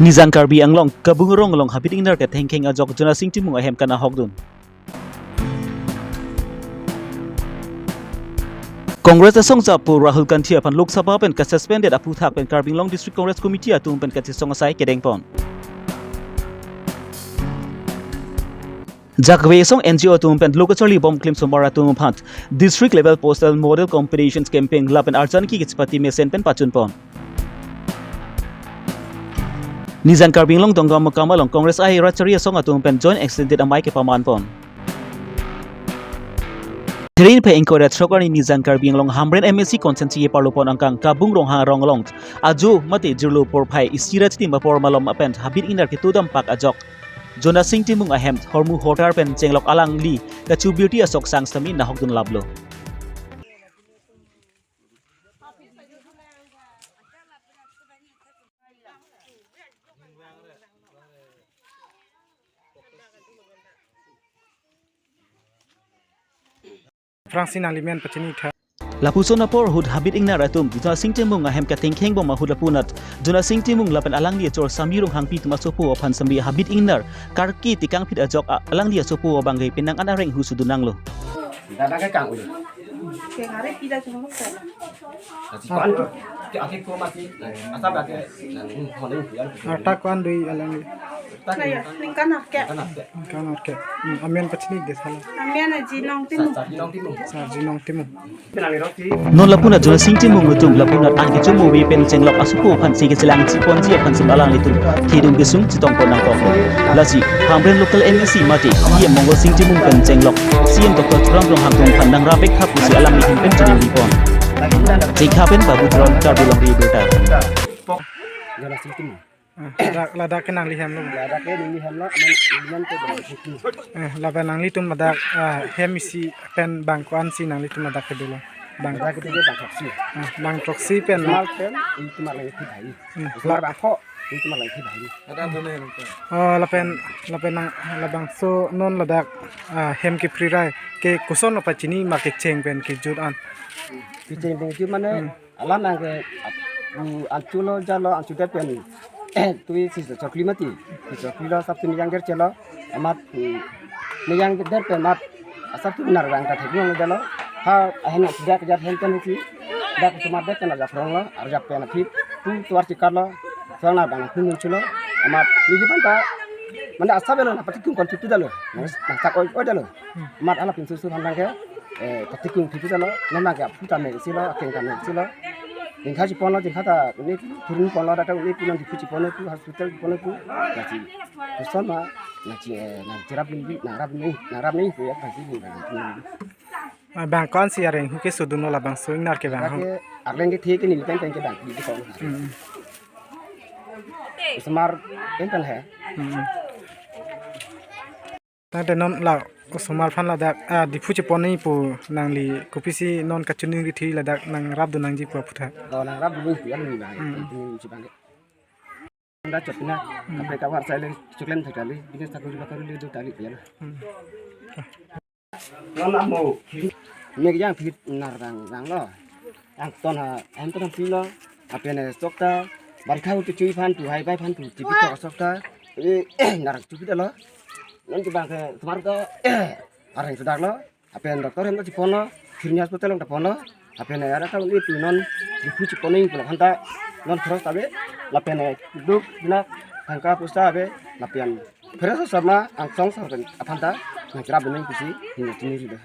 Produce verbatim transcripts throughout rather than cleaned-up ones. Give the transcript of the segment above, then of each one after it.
Nijang Karbi Anglong Kabung rong along habit ingnar kethengkheng ajok Jonasing Timung ahem kanahokdun. Congress asong chapo Rahul Gandhi aphan Lok Sabha pen kasuspended aphuthak pen Karbi Anglong District Congress Committee atum pen kachesong asai kedengpon. Jakve asong N G O atum pen lo kacharlibom klimsomar atum aphan District Level Postal Model Competitions Campaign lapen arjan ki kachepate mesen pen pachunpon. Nijang Karbi Anglong Donggam Mokam along Congress I R achari asong atum pen joint extended amei kepamanpon. Three phai ingkoi ra throk arni Nijang Karbi Anglong Hamren M A C constituency parlopon angkang Kabung Ronghang rong along ajo mate jirlo porphai isi ra chitim apor malom apen habit ingnar ketudam pak ajok Jonasing Timung ahem hormu hotar pen chenglok alangli kachubirti asok sang sami nahokdun laplo. Aphrangsi nangli men pachini tha. Lapuson apor ahut habit ingnar atum Jonasing Timung ahem kethengkhengbom ahut lapunat Jonasing Timung lapen alangli achor Sami Ronghangpi atum asopo aphan sami habit ingnar karki tekangphit ajok a-, alangli asopo abangke penang an areng husudun nanglo. Dada ke kang uli. Keng are pida chunglo ko. Nasi pan ke ake ko mati. Asap ake. Honing kuyan. Arta ko-an dui alangli? Naya, ningkan arke. Ningkan arke. Hmm, amen pachini dei sala. Amen Jinong Timung. Sa, Jinong Timung. Sa, Jinong Timung. Non lapunat Jonasing Timung atum lapunat an kechum movie pen chenglok asopo aphan si kechelang chiponji aphan sim alanglitum thedung kesung chetongpon nangkok. Lasi Hamren local M A C mate E M Mongol Sing Timung pen chenglok C M Doctor Tuliram Ronghang atum aphan nangrap-ik tha pusi alangli ahin pen chiningri pon. Chingkha pen Babu Teron, Karbi Longri Abirta. Jonasing Timung. Ah, ladak, ladak ke nangli hem lo. Ladak ke neli hem lo, amen, amen ke dong. Eh, lapen nanglitum ladak, ah, hem isi pen bang ko-an si nanglitum ladak kedo lo? Bang. Ladak kedo ke bang throksi. Ah, bang throksi pen. Mal pen, ini cuma lagi tiga hari. Hmm. Cuma bang ko, ini cuma lagi tiga hari. Oh, lapen, lapen nang, labangso non ladak, ah, hem kephri rai ke koson lo pachini ma kecheng pen kejut an? Kecheng pen kejut mane, hmm. Alam nang ke, ap-, u, anchu lo, jalo, anchu det pen. Tui si chokli mati. Si chokli lo, asap tu meyang der chelo. Amat, u, meyang der pen amat. Asap tu nar bang ta thek nong jalo. Ha, ahen dak jar hen pen huki. Dak tu mat det pen arjap rong lo, arjap pen aphi. Tu tuar chikar lo. Suang nar bang tu nun chulo. Amat, ni di pan ta. Mane asap lo, na pati kum kon tu tu dalo. Mas, masak oi, oi dalo. Amat ala pinsu su han bang ke, eh, pati kum pipi dalo, non bang ke aphu ta me isi lo, akeng ta me isi lo. Dingkha chipon lo, dingkha ta, ini turun pon lo, data ini pulang di puchi pon lo, hospital pon lo, nasi, puson ma, nasi, eh, nang cherap ini, nang rap ini, nang rap ini, ya, nasi, nang rap ini. Ah, bang ko-an si areng hu kesudun lo labangso ingnar ke bang ho? Lake, arleng ke thek ini, pen pen ke bang, di ko. Hmm. Osomar, pen pen he. Hmm. Tangte non la osomar aphan ladak, ah, Diphu chepon nangji pu nangli kopisi non kachiningri thi ladak nangrapdun nangji pu aphuthak? Oh, nangrapdun nangji pu ya nangli bang. Hmm. Nangli chibang. Nda chot na, hmm, kaprek kawar sai le chuklen thak kali, business thak kali, bakar le do kali ya. Hmm. Non amo. Mek yang phit nar bang bang lo. Ang ton ha, ang ton pilo. Apen, eh, sok ta, barikha tu chui aphan tu, hai bai aphan tu, chipi tok sok ta. Eh, nar chupi dalo. Non chibang ke, osomar ke, eh, areng sudak lo. Apen doctor hem ta chipon lo, Srini hospital ta pon lo. Apen, eh, ara ta uli tu non, Diphu chipon nangji pu lo aphan ta, non cross ta ave. Lapen, eh, duk, dinak, thangka pusa ave. Lapen, Pheres asomar angsong sar pen aphan ta nangcherapdun nangji pusi neli chiningri do.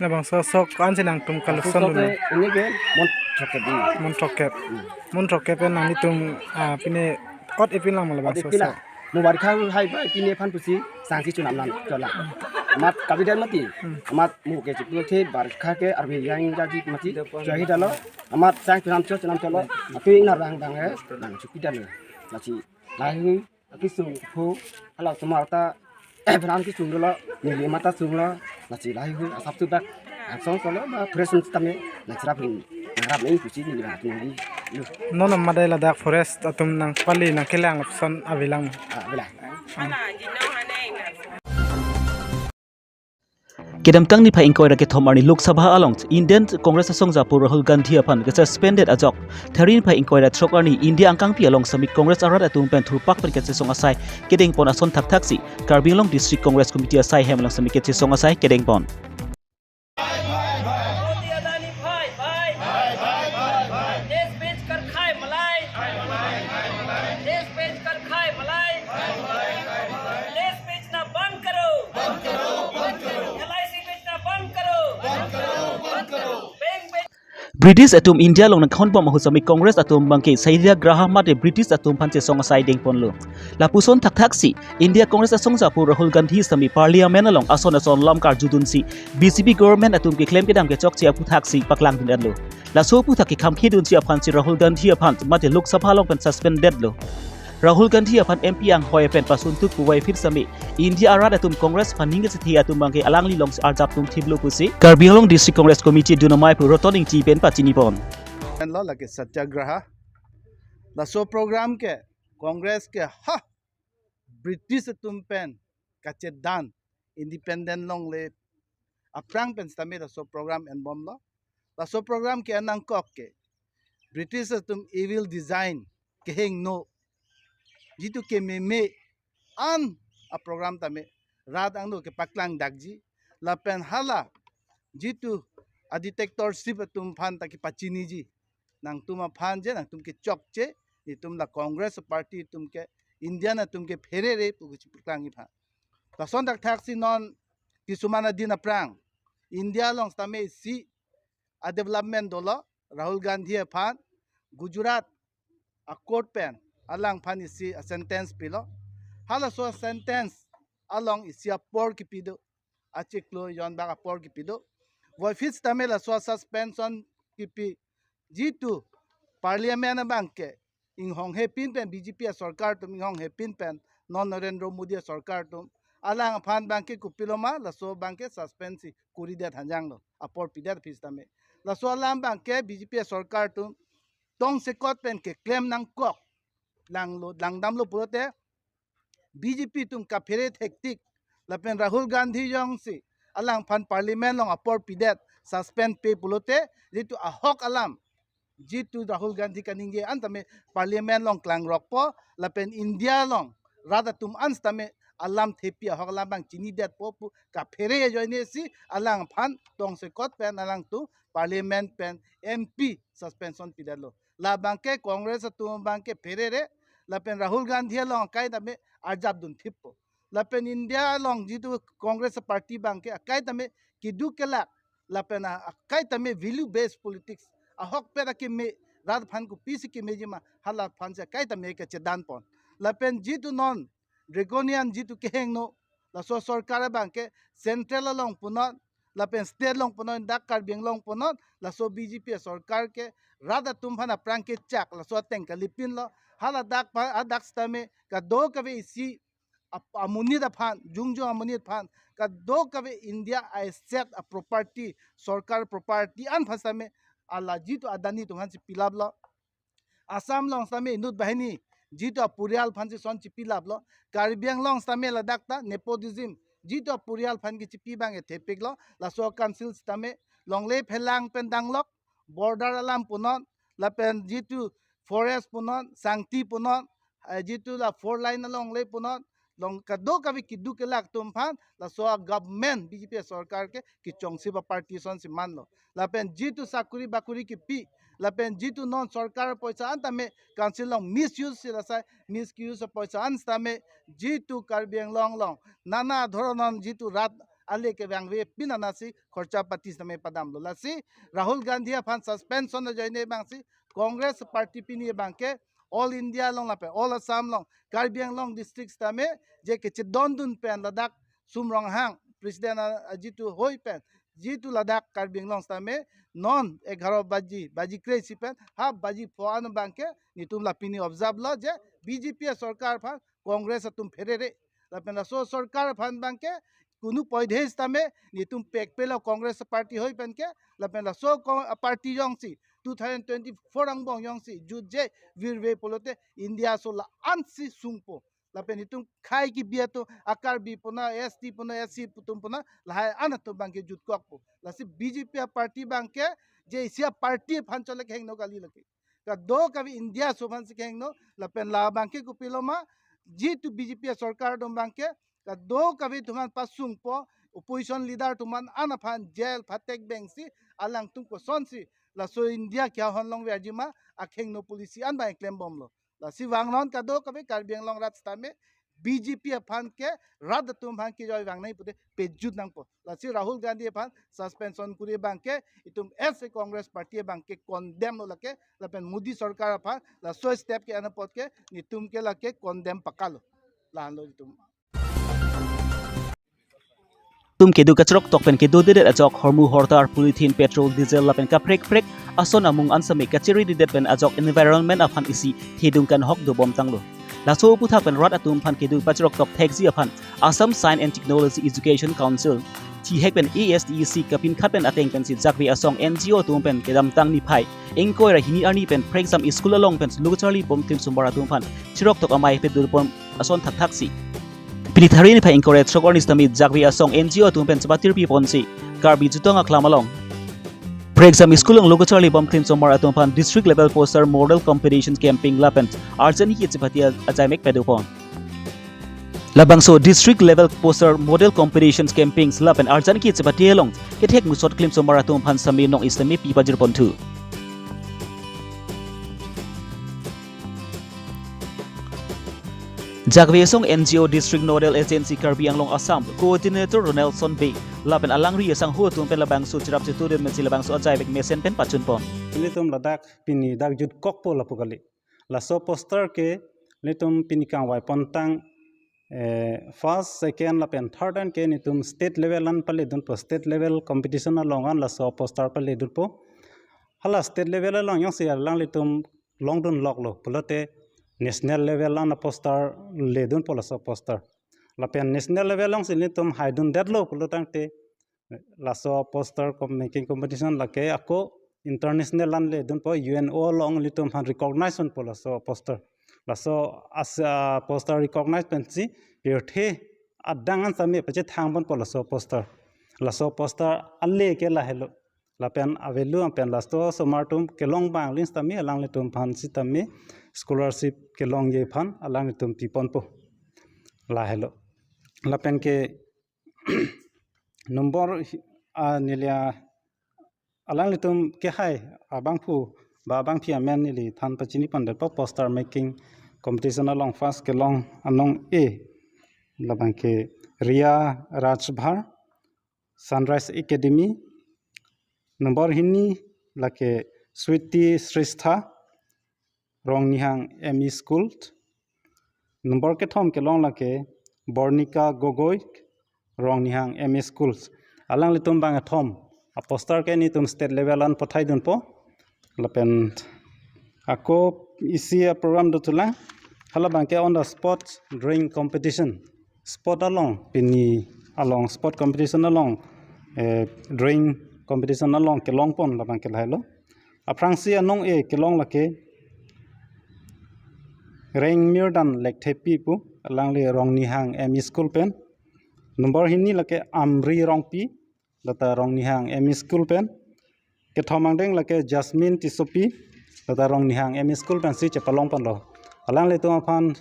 Labangso sok ko-an si nangtum collection dun? Sok ke ini ke mon throkkep di. Mon throkkep. Hmm. Mon throkkep pen nanglitum, ah, pine ot epin lang ma labangso sok? Ot epin lang. Mo barikha hai bai pine aphan pusi sangsi chunam nang chola. Amat kabidan mati. Hmm. Amat mo ke chipu the barikha ke arve yang jaji mati. Jahi dalo. Amat sang chunam cho chunam cholo. Atu ingnar bang bang he. Nang chupi dalo. Lasi lahai hui. Kisung phu, hala osomar ta, eh, benan kisung dolo, neli mata sung lo, lasi lahai hui, asap tu dak, angsong solo, ba, present tame, nangcherap ring, nangrap nangji pusi neli bang neli, lu. Non amat dei ladak forest atum nangpali nangkelang lapuson avelang. Ah, avelang. Kedamtang niphai ingkoi ra kethom arni Lok Sabha along Indian Congress asongjapo Rahul Gandhi aphan ke suspended ajok, Tharni niphai ingkoi ra throk arni India angkangpi along sitame Congress arat atum pen thurpak pen kachesong asai kedengpon ason thakthaksi Karbi Anglong District Congress Committee asai hem along sitame kachesong asai kedengpon. Modi अदानी भाई भाई देश बेचकर खाए मलाई। देश बेचकर खाए मलाई। देश बेचना बंद करो। एलआईसी बेचना बंद करो। बैंक बेच British atum India along nangkhonbom ahut sitame Congress atum abangke satyagraha mate British atum aphan chesong asai dengponlo. Lapuson thakthaksi India Congress asongjapo Rahul Gandhi sitame Parliament along ason ason lam karjudunsi B J P government atum keklem kedam kechokche aphuthaksi paklangdun-etlo. Laso aphutha kekhamkhedunsi aphansi Rahul Gandhi aphan mate Lok Sabha along pen suspendedlo. Rahul Gandhi aphan M P anghoi pen pasuntuk puvoiphit sitame India arat atum Congress aphan ning kachethe atum abangke alangli alongsi arjap tungthiplo pusi Karbi Anglong District Congress Committee dun amei pu Roton Ingti pen pachinipon. Lo lake satyagraha. Laso program ke Congress ke ha British atum pen kachedan independent longle aphrang pen sitame laso program enbomlo. Laso program ke-en nangkok ke British atum evil design kehingno jitu kememe an aprogram tame rat angno kepaklangdakji lapen hala jitu adictatorship atum aphan ta kepachiniji. Nangtum aphan je, nangtum kechokche, netum la Congress party atum ke, Indian atum ke pherere pu kachipaklang iphan. Lason thakthaksi non kisuman adin aphrang India along sitame isi adevelopment dolo, Rahul Gandhi aphan Gujarat a court pen alangphan isi asentence pilo. Halaso asentence along isi apor kipi do, achiklo jonbak apor kipi do. Voiphit sitame laso asuspension kipi jitu Parliament abangke inghonghepin pen B J P asorkar atum inghonghepin pen non Narendra Modi asorkar atum alangphan abangke kopiloma laso abangke suspend si kuridet hanjanglo, apor pidet aphi sitame. Laso alam abangke B J P asorkar atum tongsekot pen keklem nangkok langlo langdamlo pulote B J P atum kaphere thektik lapen Rahul Gandhi jongsi alangphan Parliament along apor pidet suspend pe pulote jitu ahok alam jitu Rahul Gandhi kaningje an tame Parliament along klangrokpo lapen India along rat atum an sitame alam thepi ahok alam abang chinidetpo pu kaphere ajoine si alangphan tongsekot pen alangtum Parliament pen M P suspension pidetlo. La abangke Congress atum abangke pherere lapen Rahul Gandhi along akai tame arjap dunthippo. Lapen India along jitu Congress party abangke akai tame keduk kelak lapen a- akai tame value based politics ahokpet akeme rat aphan kopisi kemejima hala aphansi akai tame kachedanpon. Lapen jitu non draconian jitu kehingno laso sorkar abangke central along punon lapen state along punon dak Karbi Anglong punon laso B J P sorkar ke rat atum aphan aphrang kechak laso ateng kalipinlo. Hala dak pa adak sitame kadokave isi ap- amonit aphan jongjong amonit aphan kadokave India a asset a property sorkar property an aphan sitame ala jitu Adani atum aphansi pilaplo. Assam along sitame inut banghini jitu apurial aphansi son chipilaplo. Karbi Anglong sitame ladak ta nepotism jitu apurial aphan kechipi abang ethepiklo. Laso council sitame longle phelang pen danglok border alam punon lapen jitu forest punon sangti punon eh, jitu la four line alongle punon long kadokave keduk kelak atum aphan laso a government B J P sorkar ke kechongsi ba party sonsi manlo. Lapen jitu sakuri bakuri kipi lapen jitu non sorkar poisa an tame council along misuse si lasai misuse poisa an sitame jitu Karbi Anglong along nana dhoronon jitu rat ale kevangve pin anatsi khorcha pati sitame padamlo. Lasi Rahul Gandhi aphan suspension ajoine abangsi Congress party pini abangke All India along lapen All Assam along Karbi Anglong district sitame je kechedondun pen ladak Sum Ronghang president a- ajitu hoi pen jitu ladak Karbi Anglong sitame non egharo baji baji kre-isi pen ha baji pho an abangke netum la pini observe lo je B J P sorkar aphan Congress atum pherere lapen laso sorkar aphan abangke kunu poidhe sitame netum pekpelo Congress party hoi penke lapen laso ko- party jongsi two thousand twenty-four angbong jongsi jutje virve pulote India aso la-ansi sungpo. lapen itum khei kebi atum, a Karbi puna, S T puna, S C atum puna, lahai an atum abangke jutkokpo. Lasi B J P aparty abangke, J C aparty aphan chole kehingno kali lake. Kadokave India aso aphansi kehingno, lapen la abangke kopiloma, jitu B J P asorkar atum abangke, kadokave atum aphan pasungpo, opposition leader atum an aphan jail phatek bengsi, alangtum kosonsi, laso India kehonlong verji ma, akehingno policy an abang klembomlo. Lasi vangnon kadokave Karbi Anglong rat sitame, B J P aphan ke rat atum aphan kejoi vangnei pute pejut nangpo. Lasi Rahul Gandhi aphan suspension kuri abangke itum as a Congress party abangke condemn lo lake, lapen Modi sorkar aphan laso step ke-en apot ke netum ke lake condemn pakalo. Lahenlo itum. Tum kedo kachiroktok pen kedodedet ajok hormu hortar, polythene, petrol, diesel lapen kaprek prek ason amung an sitame kachiridedet pen ajok environment aphan isi thedung kanghok dobomtanglo. Laso aputhak pen rat atum aphan kedo pachiroktok thekji aphan Assam Science and Technology Education Council, thihek pen A S D E C kapinkhat pen ateng pensi jakve asong N G O atum pen kedamtang niphai ingkoi ra hini arni pen Phreksam School along pen lo kacharli bom klimsomar atum aphan chiroktok amei pedun pon ason thakthaksi. Pini Tharni niphai ingkoi ra throk arni sitame jakve asong N G O atum pen chepatirpi ponsi Karbi Jutong Aklam along Phreksam School along lo kacharli bom klimsomar atum aphan District Level Poster Model Competition Campaign lapen arjan ki chepate ajaimek padopon. Labangso District Level Poster Model Competitions Campaigns lapen arjan ki chepate along kethek musot klimsomar atum aphan sitame nong-i sitame pi pajirponthu. Jakve asong N G O District Nodal Agency Karbi Anglong Assam Coordinator Ronaldson Bey lapen alangri asangho atum pen labangso cherap chetudun pensi labangso ajaivek mesen pen pachunpon. Ilitum ladak pini dak jutkokpo lapu kali. Laso poster ke ilitum pini kangvai pontang, eh, first, second lapen third an ke nelitum state level an paledunpo, state level competition along an laso poster paledunpo. Hala state level along jongsi alanglitum longdunloklo pulote national level an poster ledunpo laso poster. Lapen national level alongsi nelitum haidundetlo pulotangte laso poster com-, making competition lake ako international an ledunpo, U N O along ilitum aphan recognize dunpo laso poster. Laso as, ah, poster recognize pensi pirthe adang an sitame pachethangponpo laso poster. Laso poster ale ke lahelo. Lapen avelo pen laso osomar atum kelong bang ling sitame alanglitum aphan sitame scholarship kelongji aphan alanglitum piponpo. Lahelo. Lapen ke number hi-, ah, neli alanglitum kehai abangphu ba abangpi amen neli than pachinipondet po poster making competition along first kelong anong-e labangke Ria Rajbhar, Sunrise Academy, number hini lake Sweety Shrestha, Rongnihang M E School. Number kethom kelong lake Bornika Gogoi, Rongnihang M E Schools. Alanglitum bang kethom aposter ke nelitum state level an pathaidunpo. Lapen ako isi aprogram dothulang. Halabangke on the spot drawing competition. Spot along, pini along spot competition along, eh, drawing competition along kelongpon labangke lahelo. Aphrangsi anong-e kelong lake Rengmirdan Lekthepi pu, alangli Rongnihang M E School pen. Number hini lake Amri Rongpi, lata Rongnihang M E School pen. Kethom angdeng lake Jasmine Tissopi, lata Rongnihang M E School pensi chepalongponlo. Alanglitum aphan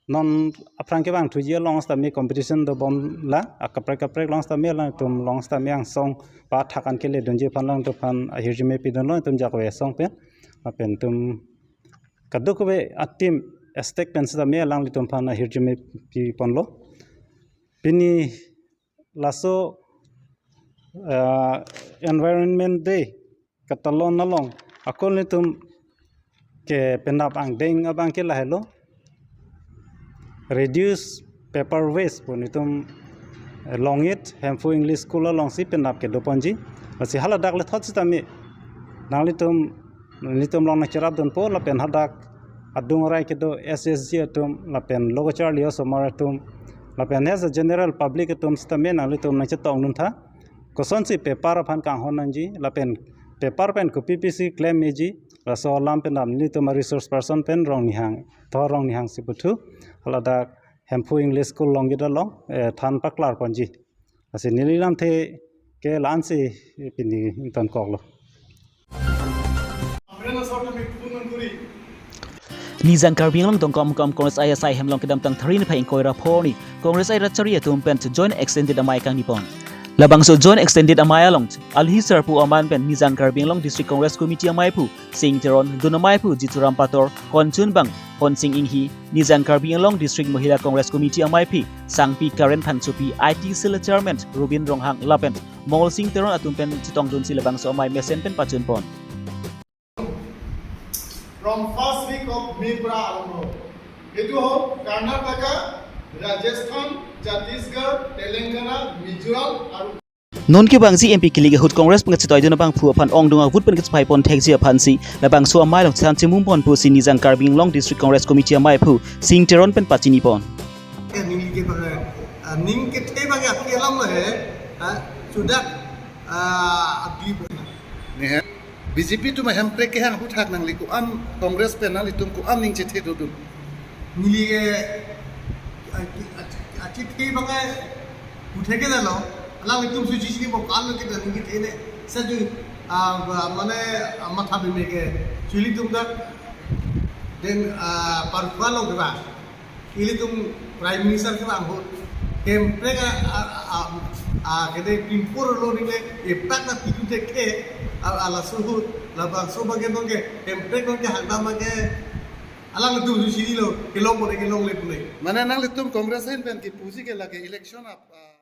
non aphrang kevangthuji along sitame competition dobomlang, akaprek kaprek along sitame alangtum along sitame angsong pathak an keledunji aphan alangtum aphan ahirjume pidunlo, itum jakve asong pen. Lapen itum kadokave a-team a-stake pen sitame alanglitum aphan ahirjume piponlo. Pini laso, ah, Environment Day katalon along ako nelitum kepenap angdeng abangke lahelo, reduce paper waste pu nelitum, eh, Longit Hemphu English School alongsi penap kedoponji. Lasi haladak lethot sitame nanglitum, nelitum along nangcherapdunpo lapen hadak adung arai kedo S H G atum lapen lo kacharli osomar atum lapen as a general public atum sitame nanglitum nangchetongduntha. Kosonsi paper aphan kanghon nangji, lapen paper pen kopi pisi klem meji, Laso alam pen dam nelitum a resource person pen Rongnihang, Tohor Rongnihang si puthu. Haladak Hemphu English School Longgit along, eh, than paklar ponji. Lasi neli lamthe ke la-ansi pini ingtonkoklo. Nijang Karbi Anglong Dongkamukam Congress I S I Hemlong kedamtang three niphai ingkoi ra pho arni Congress arat chari atum pen Joint Extended Amei kangnipon. Labangso Joint Extended Amei along alhi sarpo aman pen Nijang Karbi Anglong District Congress Committee amei aphu Sing Teron, dun amei aphu Jituram Pator, konchunbang Ponsing Inghi, Nijang Karbi Anglong District Mahila Congress Committee amei aphi Sangpi Karen Phangchopi, I T Cell Chairman Rubin Ronghang lapen Mongol Sing Teron atum pen chetongdunsi labangso amei mesen pen pachunpon. From first week of May pra arambho. Etu ho Karnataka, Rajasthan, Chhattisgarh, Telangana, Mizoram aru Non kevangji M P kilik ahut Congress pen kachetoidun abangphu aphan ongdung a-vote pen kachepaipon thekji aphansi labangso amei along chethan chemum pon pusi Nijang Karbi Anglong District Congress Committee amei aphu Sing Teron pen pachinipon. Ning ke bang, ah, ning kethe bang ya ke alam lo he, ah, sudah, ah, abdi. Nehe, B J P atum hemprek kehang aputhak nangli ko-an Congress pen nanglitum ko-an ning chethe dodun. Neli ke, ah, ah, ah, chethe bang ya, puthek ke lo, alanglitum suji sini bokal lo kita ning kethe ne, saju, ah, ba, mane, ah, matha bime ke, chuli tum dak, then, ah, parpalo ke ba. Ilitum Prime Minister kevang ahut hemprek a, a, a, a, kede pimpur lo nile epak na pitu te ke, a, a, laso ahut labangso bage nonke hemprek nonke hangdam bage alangtum suji lo kelong pone kelongle pone. Mane nanglitum Congress ahin pen kipuji ke lake election ap, a,